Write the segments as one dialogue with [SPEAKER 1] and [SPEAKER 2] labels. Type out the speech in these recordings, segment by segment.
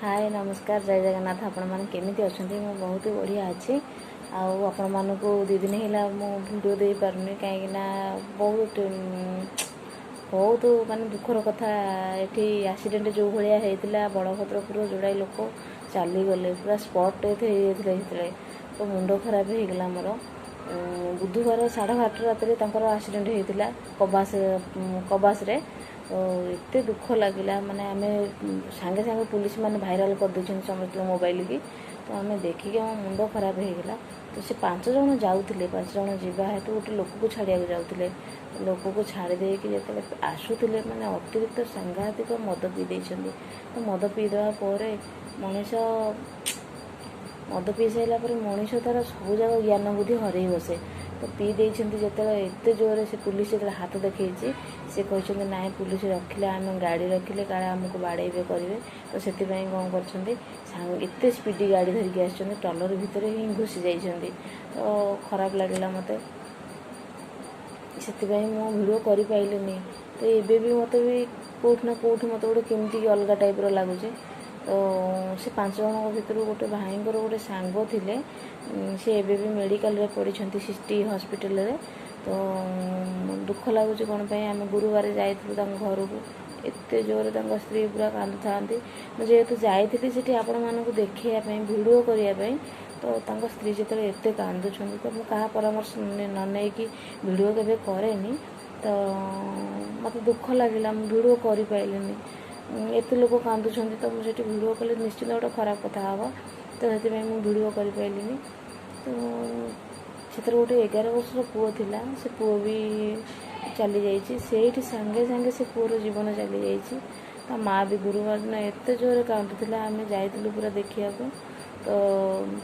[SPEAKER 1] ହାଏ, ନମସ୍କାର, ଜୟ ଜଗନ୍ନାଥ। ଆପଣମାନେ କେମିତି ଅଛନ୍ତି? ମୁଁ ବହୁତ ବଢ଼ିଆ ଅଛି। ଆଉ ଆପଣମାନଙ୍କୁ 2 ଦିନ ହେଲା ମୁଁ ଭିଡ଼ିଓ ଦେଇପାରୁନି, କାହିଁକିନା ବହୁତ ବହୁତ ମାନେ ଦୁଃଖର କଥା। ଏଠି ଆକ୍ସିଡେଣ୍ଟ ଯେଉଁ ଭଳିଆ ହେଇଥିଲା, ବଳଭଦ୍ରପୁର ଯୋଡ଼ାଏ ଲୋକ ଚାଲିଗଲେ, ପୁରା ସ୍ପଟ୍ ଡେଥ୍ ହେଇଯାଇଥିଲେ ସେତେବେଳେ। ତ ମୁଣ୍ଡ ଖରାପ ହେଇଗଲା ମୋର। ବୁଧବାର 12:30 ରାତିରେ ତାଙ୍କର ଆକ୍ସିଡେଣ୍ଟ ହେଇଥିଲା କବାସରେ। ତ ଏତେ ଦୁଃଖ ଲାଗିଲା, ମାନେ ଆମେ ସାଙ୍ଗେ ସାଙ୍ଗେ ପୋଲିସ ମାନେ ଭାଇରାଲ କରିଦେଇଛନ୍ତି ସମସ୍ତଙ୍କ ମୋବାଇଲକି। ତ ଆମେ ଦେଖିକି ଆମ ମୁଣ୍ଡ ଖରାପ ହେଇଗଲା। ତ ସେ 5 ଜଣ ଯାଉଥିଲେ, 5 ଜଣ ଯିବା ହେତୁ ଗୋଟେ ଲୋକକୁ ଛାଡ଼ିବାକୁ ଯାଉଥିଲେ। ଲୋକକୁ ଛାଡ଼ି ଦେଇକି ଯେତେବେଳେ ଆସୁଥିଲେ, ମାନେ ଅତିରିକ୍ତ ସାଂଘାତିକ ମଦ ପିଇ ଦେଇଛନ୍ତି। ତ ମଦ ପିଇଦେବା ପରେ ମଣିଷ, ମଦ ପିଇ ସାରିଲା ପରେ ମଣିଷ ତା'ର ସବୁଯାକ ଜ୍ଞାନ ବୁଦ୍ଧି ହରେଇ ବସେ। ତ ପିଇ ଦେଇଛନ୍ତି ଯେତେବେଳେ ଏତେ ଜୋରରେ, ସେ ପୁଲିସ ଯେତେବେଳେ ହାତ ଦେଖେଇଛି, ସେ କହିଛନ୍ତି ନାଇଁ, ପୁଲିସ ରଖିଲେ, ଆମେ ଗାଡ଼ି ରଖିଲେ କାଳେ ଆମକୁ ବାଡ଼େଇବେ କରିବେ। ତ ସେଥିପାଇଁ କ'ଣ କରିଛନ୍ତି, ଏତେ ସ୍ପିଡ଼ ଗାଡ଼ି ଧରିକି ଆସିଛନ୍ତି, ଟ୍ରଲର ଭିତରେ ହିଁ ଘୁସି ଯାଇଛନ୍ତି। ତ ଖରାପ ଲାଗିଲା ମୋତେ, ସେଥିପାଇଁ ମୁଁ ଭିଡ଼ିଓ କରିପାରିଲିନି। ତ ଏବେ ବି ମୋତେ ବି କେଉଁଠି ନା କେଉଁଠି ମୋତେ ଗୋଟେ କେମିତି ଅଲଗା ଟାଇପ୍ର ଲାଗୁଛି। ତ ସେ 5 ଜଣଙ୍କ ଭିତରୁ ଗୋଟେ ଭାଇଙ୍କର ଗୋଟେ ସାଙ୍ଗ ଥିଲେ, ସେ ଏବେ ବି ମେଡ଼ିକାଲରେ ପଡ଼ିଛନ୍ତି, ସିଟି ହସ୍ପିଟାଲରେ। ତ ଦୁଃଖ ଲାଗୁଛି କ'ଣ ପାଇଁ, ଆମେ ଗୁରୁବାର ଯାଇଥିଲୁ ତାଙ୍କ ଘରକୁ, ଏତେ ଜୋରରେ ତାଙ୍କ ସ୍ତ୍ରୀ ପୁରା କାନ୍ଦୁଥାନ୍ତି। ମୁଁ ଯେହେତୁ ଯାଇଥିଲି ସେଠି ଆପଣମାନଙ୍କୁ ଦେଖେଇବା ପାଇଁ, ଭିଡ଼ିଓ କରିବା ପାଇଁ, ତ ତାଙ୍କ ସ୍ତ୍ରୀ ଯେତେବେଳେ ଏତେ କାନ୍ଦୁଛନ୍ତି, ତ ମୁଁ କାହା ପରାମର୍ଶ ନ ନେଇକି ଭିଡ଼ିଓ କେବେ କରେନି। ତ ମୋତେ ଦୁଃଖ ଲାଗିଲା, ମୁଁ ଭିଡ଼ିଓ କରିପାରିଲିନି। ଏତେ ଲୋକ କାନ୍ଦୁଛନ୍ତି, ତ ମୁଁ ସେଠି ଭିଡ଼ିଓ କଲେ ନିଶ୍ଚିନ୍ତ ଗୋଟେ ଖରାପ କଥା ହେବ। ତ ସେଥିପାଇଁ ମୁଁ ଭିଡ଼ିଓ କରିପାରିଲିନି। ତ ସେଥିରେ ଗୋଟେ 11 ବର୍ଷର ପୁଅ ଥିଲା, ସେ ପୁଅ ବି ଚାଲିଯାଇଛି ସେଇଠି। ସାଙ୍ଗେ ସାଙ୍ଗେ ସେ ପୁଅର ଜୀବନ ଚାଲିଯାଇଛି। ତା ମାଆ ବି ଗୁରୁବାର ଦିନ ଏତେ ଜୋରରେ କାନ୍ଦୁଥିଲା, ଆମେ ଯାଇଥିଲୁ ପୁରା ଦେଖିବାକୁ। ତ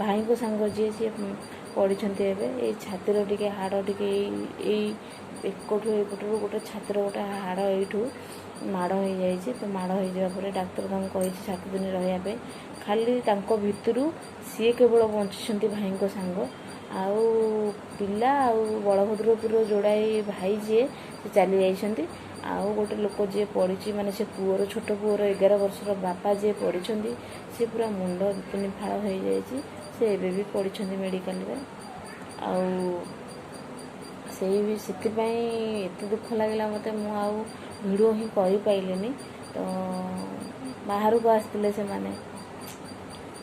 [SPEAKER 1] ଭାଇଙ୍କ ସାଙ୍ଗ ଯିଏ, ସିଏ ପଡ଼ିଛନ୍ତି ଏବେ। ଏଇ ଛାତିର ଟିକେ ହାଡ଼ ଟିକେ ଏଇ ଏକଠୁ ଏପଟରୁ ଗୋଟେ ଛାତିର ଗୋଟେ ହାଡ଼ ଏଇଠୁ ମାଡ଼ ହେଇଯାଇଛି। ତ ମାଡ଼ ହେଇଯିବା ପରେ ଡାକ୍ତର ତାଙ୍କୁ କହିଛି 7 ଦିନ ରହିବା ପାଇଁ। ଖାଲି ତାଙ୍କ ଭିତରୁ ସିଏ କେବଳ ବଞ୍ଚିଛନ୍ତି, ଭାଇଙ୍କ ସାଙ୍ଗ। ଆଉ ପିଲା ଆଉ ବଳଭଦ୍ରପୁର ଯୋଡ଼ାଏ ଭାଇ ଯିଏ, ସେ ଚାଲି ଯାଇଛନ୍ତି। ଆଉ ଗୋଟେ ଲୋକ ଯିଏ ପଡ଼ିଛି, ମାନେ ସେ ପୁଅର, ଛୋଟ ପୁଅର 11 ବର୍ଷର ବାପା ଯିଏ ପଡ଼ିଛନ୍ତି, ସେ ପୁରା ମୁଣ୍ଡ 3 ଫାଳ ହେଇଯାଇଛି। ସେ ଏବେ ବି ପଡ଼ିଛନ୍ତି ମେଡ଼ିକାଲରେ। ଆଉ ସେଇ ବି ସେଥିପାଇଁ ଏତେ ଦୁଃଖ ଲାଗିଲା ମୋତେ, ମୁଁ ଆଉ ଭିଡ଼ିଓ ହିଁ କରିପାରିଲିନି। ତ ବାହାରକୁ ଆସିଥିଲେ ସେମାନେ,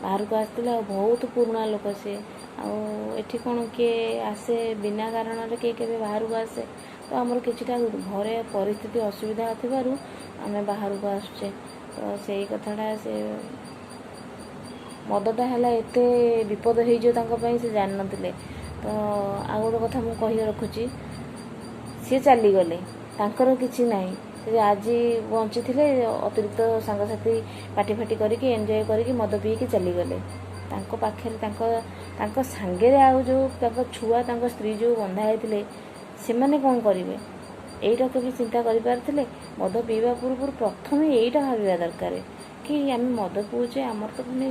[SPEAKER 1] ବାହାରକୁ ଆସିଥିଲେ, ଆଉ ବହୁତ ପୁରୁଣା ଲୋକ ସିଏ। ଆଉ ଏଠି କ'ଣ କିଏ ଆସେ ବିନା କାରଣରେ? କିଏ କେବେ ବାହାରକୁ ଆସେ? ତ ଆମର କିଛିଟା ଘରେ ପରିସ୍ଥିତି ଅସୁବିଧା ଥିବାରୁ ଆମେ ବାହାରକୁ ଆସୁଛେ। ତ ସେଇ କଥାଟା, ସେ ମଦଟା ହେଲା ଏତେ ବିପଦ ହେଇଯିବ ତାଙ୍କ ପାଇଁ, ସେ ଜାଣିନଥିଲେ। ତ ଆଉ ଗୋଟେ କଥା ମୁଁ କହି ରଖୁଛି, ସିଏ ଚାଲିଗଲେ, ତାଙ୍କର କିଛି ନାହିଁ। ସେ ଆଜି ବଞ୍ଚିଥିଲେ, ଅତିରିକ୍ତ ସାଙ୍ଗସାଥି ପାଟି ଫାଟି କରିକି, ଏନ୍ଜୟ କରିକି, ମଦ ପିଇକି ଚାଲିଗଲେ। ତାଙ୍କ ପାଖରେ ତାଙ୍କ ସାଙ୍ଗରେ ଆଉ ଯେଉଁ ତାଙ୍କ ଛୁଆ, ତାଙ୍କ ସ୍ତ୍ରୀ ଯେଉଁ ବନ୍ଧା ହେଇଥିଲେ, ସେମାନେ କ'ଣ କରିବେ? ଏଇଟା କେବେ ଚିନ୍ତା କରିପାରିଥିଲେ? ମଦ ପିଇବା ପୂର୍ବରୁ ପ୍ରଥମେ ଏଇଟା ଭାବିବା ଦରକାର କି ଆମେ ମଦ ପିଉଛେ, ଆମର ତ ପୁଣି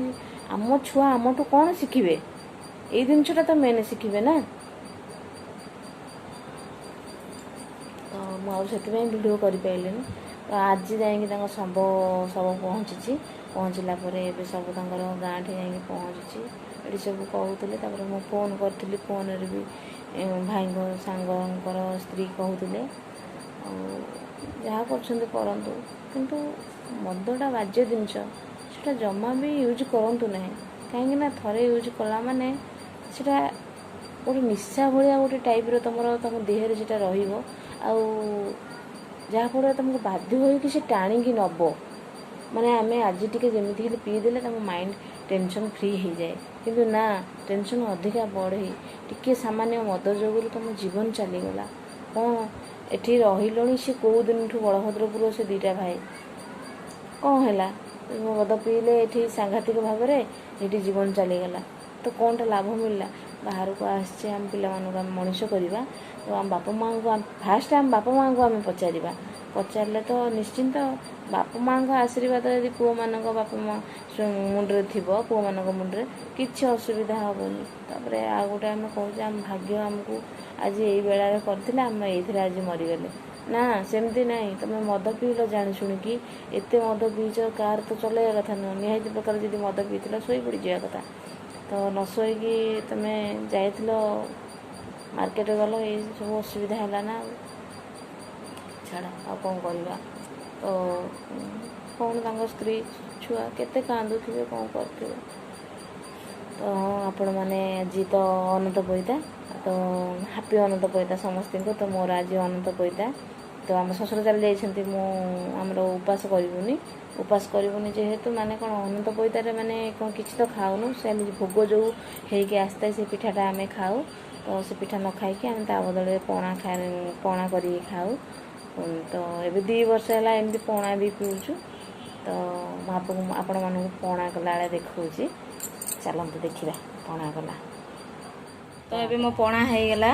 [SPEAKER 1] ଆମ ଛୁଆ ଆମଠୁ କ'ଣ ଶିଖିବେ? ଏଇ ଜିନିଷଟା ତ ମେନ୍ ଶିଖିବେ ନା। ତ ମୁଁ ଆଉ ସେଥିପାଇଁ ଭିଡ଼ିଓ କରିପାରିଲିନି। ତ ଆଜି ଯାଇକି ତାଙ୍କ ଶବ ପହଞ୍ଚିଛି। ପହଞ୍ଚିଲା ପରେ ଏବେ ସବୁ ତାଙ୍କର ଗାଁଠି ଯାଇକି ପହଞ୍ଚିଛି, ଏଠି ସବୁ କହୁଥିଲେ। ତାପରେ ମୁଁ ଫୋନ୍ କରିଥିଲି, ଫୋନ୍ରେ ବି ଭାଇଙ୍କ ସାଙ୍ଗଙ୍କର ସ୍ତ୍ରୀ କହୁଥିଲେ। ଆଉ ଯାହା କରୁଛନ୍ତି କରନ୍ତୁ, କିନ୍ତୁ ମଦଟା ବାଜ୍ୟ ଜିନିଷ, ସେଇଟା ଜମା ବି ୟୁଜ୍ କରନ୍ତୁ ନାହିଁ। କାହିଁକିନା ଥରେ ୟୁଜ୍ କଲା ମାନେ ସେଇଟା ଗୋଟେ ନିଶା ଭଳିଆ ଗୋଟେ ଟାଇପ୍ର ତୁମର ତୁମ ଦେହରେ ସେଇଟା ରହିବ, ଆଉ ଯାହାଫଳରେ ତୁମକୁ ବାଧ୍ୟ ହୋଇକି ସେ ଟାଣିକି ନେବ। ମାନେ ଆମେ ଆଜି ଟିକେ ଯେମିତି ହେଲେ ପିଇଦେଲେ ତମ ମାଇଣ୍ଡ ଟେନସନ୍ ଫ୍ରି ହେଇଯାଏ, କିନ୍ତୁ ନା, ଟେନସନ୍ ଅଧିକା ବଢ଼େ। ଟିକିଏ ସାମାନ୍ୟ ମଦ ଯୋଗୁରୁ ତୁମ ଜୀବନ ଚାଲିଗଲା। କ'ଣ ଏଠି ରହିଲଣି ସେ କେଉଁ ଦିନଠୁ ବଳଭଦ୍ରପୁର ସେ 2ଟା ଭାଇ, କ'ଣ ହେଲା? ମଦ ପିଇଲେ ଏଠି ସାଂଘାତିକ ଭାବରେ, ଏଠି ଜୀବନ ଚାଲିଗଲା, ତ କ'ଣଟା ଲାଭ ମିଳିଲା? ବାହାରକୁ ଆସିଛେ, ଆମ ପିଲାମାନଙ୍କୁ ଆମେ ମଣିଷ କରିବା, ତ ଆମ ବାପା ମାଆଙ୍କୁ ଫାଷ୍ଟ, ଆମ ବାପା ମାଆଙ୍କୁ ଆମେ ପଚାରିବା। ପଚାରିଲେ ତ ନିଶ୍ଚିନ୍ତ ବାପା ମାଆଙ୍କ ଆଶୀର୍ବାଦ ଯଦି ପୁଅମାନଙ୍କ ବାପା ମା' ମୁଣ୍ଡରେ ଥିବ, ପୁଅମାନଙ୍କ ମୁଣ୍ଡରେ କିଛି ଅସୁବିଧା ହେବନି। ତାପରେ ଆଉ ଗୋଟେ ଆମେ କହୁଛେ, ଆମ ଭାଗ୍ୟ ଆମକୁ ଆଜି ଏଇ ବେଳାରେ କରିଥିଲେ, ଆମେ ଏଇଥିରେ ଆଜି ମରିଗଲେ। ନା ସେମିତି ନାହିଁ, ତୁମେ ମଦ ପିଇଲ ଜାଣି ଶୁଣିକି, ଏତେ ମଦ ପିଇଛ, କାର୍ ତ ଚଲେଇବା କଥା ନୁହଁ। ନିହାତି ପ୍ରକାର ଯଦି ମଦ ପିଇଥିଲ ଶୋଇ ପଡ଼ିଯିବା କଥା, ତ ନ ଶୋଇକି ତୁମେ ଯାଇଥିଲ ମାର୍କେଟ ଗଲ, ଏଇ ସବୁ ଅସୁବିଧା ହେଲା ନା। ଆଉ ଛାଡ଼, ଆଉ କ'ଣ କରିବା। ତ କ'ଣ ତାଙ୍କ ସ୍ତ୍ରୀ ଛୁଆ କେତେ କାନ୍ଦୁଥିବେ, କ'ଣ କରୁଥିବେ। ତ ଆପଣମାନେ ଆଜି ତ ଅନନ୍ତ ପଇତା, ତ ହାପି ଅନନ୍ତ ପଇତା ସମସ୍ତଙ୍କୁ। ତ ମୋର ଆଜି ଅନନ୍ତ ପଇତା। ତ ଆମ ଶ୍ୱଶୁର ଚାଲି ଯାଇଛନ୍ତି, ମୁଁ ଆମର ଉପାସ କରିବୁନି। ଉପାସ କରିବୁନି ଯେହେତୁ ମାନେ କ'ଣ ଅନନ୍ତ ପଇତାରେ ମାନେ କ'ଣ କିଛି ତ ଖାଉନୁ, ସେ ଭୋଗ ଯେଉଁ ହେଇକି ଆସିଥାଏ ସେ ପିଠାଟା ଆମେ ଖାଉ। ତ ସେ ପିଠା ନ ଖାଇକି ଆମେ ତା ବଦଳରେ ପଣା କରିକି ଖାଉ। ତ ଏବେ 2 ବର୍ଷ ହେଲା ଏମିତି ପଣା ବି ପିଉଛୁ। ତ ମୁଁ ଆପଣମାନଙ୍କୁ ପଣା କଲାବେଳେ ଦେଖାଉଛି, ଚାଲନ୍ତୁ ଦେଖିବା ପଣା କଲା। ତ ଏବେ ମୋ ପଣା ହେଇଗଲା,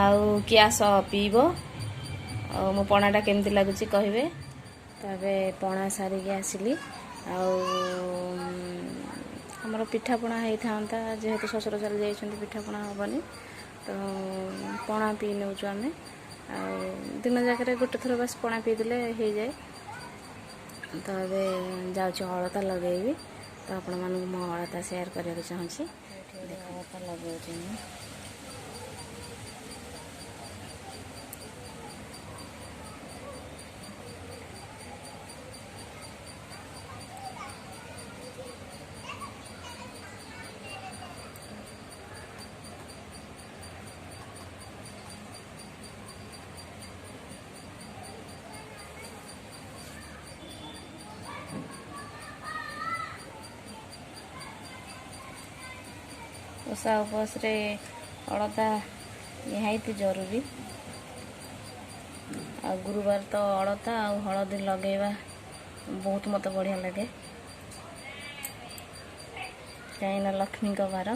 [SPEAKER 1] ଆଉ କିଏ ଆସ ପିଇବ, ଆଉ ମୋ ପଣାଟା କେମିତି ଲାଗୁଛି କହିବେ। ତ ଏବେ ପଣା ସାରିକି ଆସିଲି। ଆଉ ଆମର ପିଠାପଣା ହେଇଥାନ୍ତା, ଯେହେତୁ ଶ୍ୱଶୁର ଚାଲି ଯାଇଛନ୍ତି ପିଠାପଣା ହେବନି, ତ ପଣା ପିଇ ନେଉଛୁ ଆମେ। ଆଉ ଦିନ ଯାକରେ ଗୋଟେ ଥର ବାସ୍ ପଣା ପିଇଦେଲେ ହେଇଯାଏ। ତ ଏବେ ଯାଉଛି ଅଳତା ଲଗେଇବି। ତ ଆପଣମାନଙ୍କୁ ମୁଁ ଅଳତା ସେୟାର କରିବାକୁ ଚାହୁଁଛି। ଦେଖ ଅଳତା ଲଗାଉଛି ମୁଁ। ଓଷା ଉପବାସରେ ଅଳତା ନିହାତି ଜରୁରୀ। ଆଉ ଗୁରୁବାର ତ ଅଳତା ଆଉ ହଳଦୀ ଲଗେଇବା ବହୁତ ମୋତେ ବଢ଼ିଆ ଲାଗେ, କାହିଁକିନା ଲକ୍ଷ୍ମୀଙ୍କ ବାର।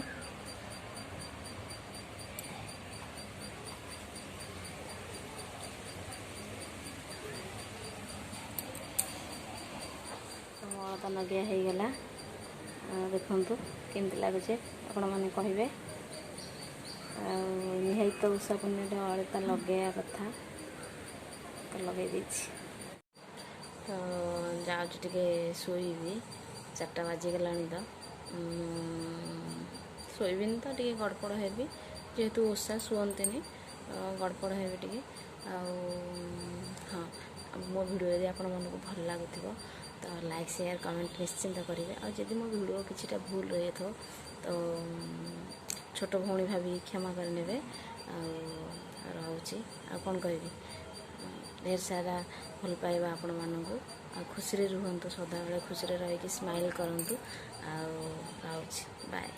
[SPEAKER 1] ଅଳତା ଲଗେଇବା ହେଇଗଲା, ଦେଖନ୍ତୁ କେମିତି ଲାଗୁଛି ଆପଣମାନେ କହିବେ। ଆଉ ନିହାତି ତ ଉଷା ପୂର୍ଣ୍ଣିମାରେ ଅଳତା ଲଗେଇବା କଥା, ତ ଲଗେଇ ଦେଇଛି। ତ ଯାଉଛି ଟିକେ ଶୋଇବି, 4ଟା ବାଜିଗଲାଣି। ତ ଶୋଇବିନି ତ ଟିକେ ଗଡ଼ପଡ଼ ହେବି, ଯେହେତୁ ଓଷା ଶୁଅନ୍ତିନି, ଗଡ଼ପଡ଼ ହେବି ଟିକେ। ଆଉ ହଁ, ମୋ ଭିଡ଼ିଓ ଯଦି ଆପଣମାନଙ୍କୁ ଭଲ ଲାଗୁଥିବ ତ ଲାଇକ୍ ସେୟାର କମେଣ୍ଟ ନିଶ୍ଚିନ୍ତ କରିବେ। ଆଉ ଯଦି ମୋ ଭିଡ଼ିଓ କିଛିଟା ଭୁଲ ରହିଯାଇଥିବ ତ ଛୋଟ ଭଉଣୀ ଭାବିକି କ୍ଷମା କରିନେବେ। ଆଉ ରହୁଛି, ଆଉ କ'ଣ କହିବି। ଢେର ସାରା ଭଲ ପାଇବା ଆପଣମାନଙ୍କୁ। ଆଉ ଖୁସିରେ ରୁହନ୍ତୁ, ସଦାବେଳେ ଖୁସିରେ ରହିକି ସ୍ମାଇଲ୍ କରନ୍ତୁ। ଆଉ ରହୁଛି, ବାଏ।